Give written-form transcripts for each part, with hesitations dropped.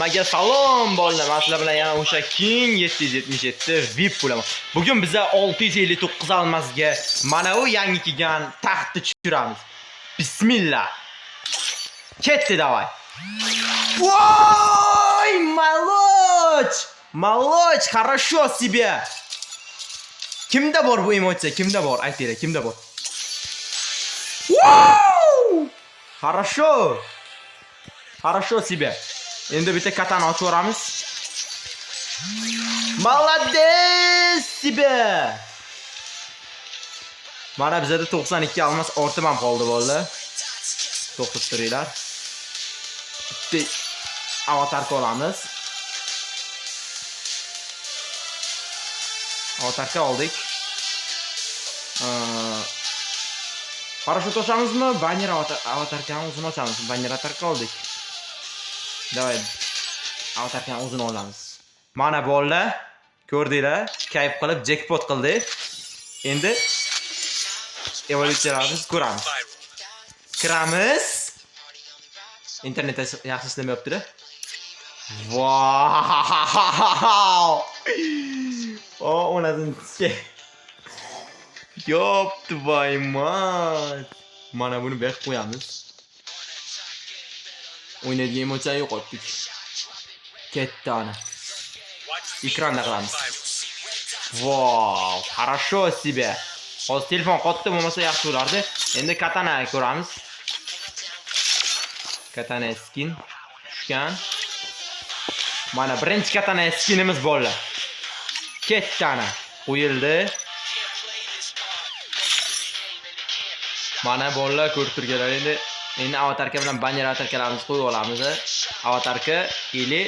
Hammaga salom bolalar. Men sizlar bilan yana o'sha King 777 VIP bo'laman. Bugun biza 659 almazga mana u yangi kelgan taxtni tushiramiz. Bismillah. Ketdi давай. Voy, maloch! Maloch, хорошо себе. Kimda bor bu emotsiya? Kimda bor? Aytinglar, kimda bor? Wow! Хорошо. Хорошо себе. Endi bitta katana ochib yuboramiz. Молодец себе. Mana bizada 92 almas ortib ham qoldi bolalar. To'xtab turinglar. Bitta avatarka olamiz. Avatarka oldik. Parashyut ochamizmi? Banner avatarkani o'zini ochamiz. Banner avatarka oldik. Давай. Avatarkani o'zini olamiz. Mana bolalar, ko'rdinglar, kayf qilib jackpot qildik. Endi evolyutsiyalarimizni ko'ramiz. Kiramiz. Internet yaxshi ishlamayapti-da. Vau! O, onasini. Ёб твою мать. Mana buni bu yoqqa qo'yamiz. O'ynaydigan emotsiyani yo'qotdik. Ketdi ana. Ekranda qilamiz. Vau, хорошо себе. Hozir telefon qotdi, bo'lmasa yaxshi bo'lardi. Endi katana ko'ramiz. Katana skin tushgan. Mana birinchi katana skinimiz bolalar. Ketdi ana. Qo'yildi. Mana bolalar ko'rib turganlar endi avatarka bilan banner avatarkalarimizni qo'yib olamiz. Avatarka или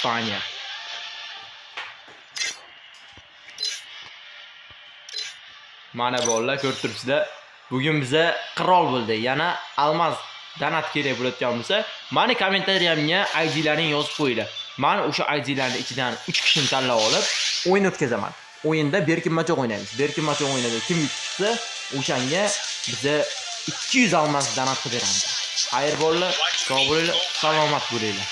banner. Mana bolalar ko'rib turibsizlar. Bugun biza qirol bo'ldi. Yana almaz donat kerak bo'layotgan bo'lsa, mani kommentariyamga IDlaringni yozib qo'yinglar. Men o'sha IDlarning ichidan 3 kishini tanlab olib, o'yin o'tkazaman. O'yinda berkinmachoq o'ynaymiz. Berkinmachoq o'yinida kim yutib chiqsa, o'shanga biza 200 almaz donat qilib beramiz. Xayr bolalar, sog' bo'linglar, salomat bo'linglar.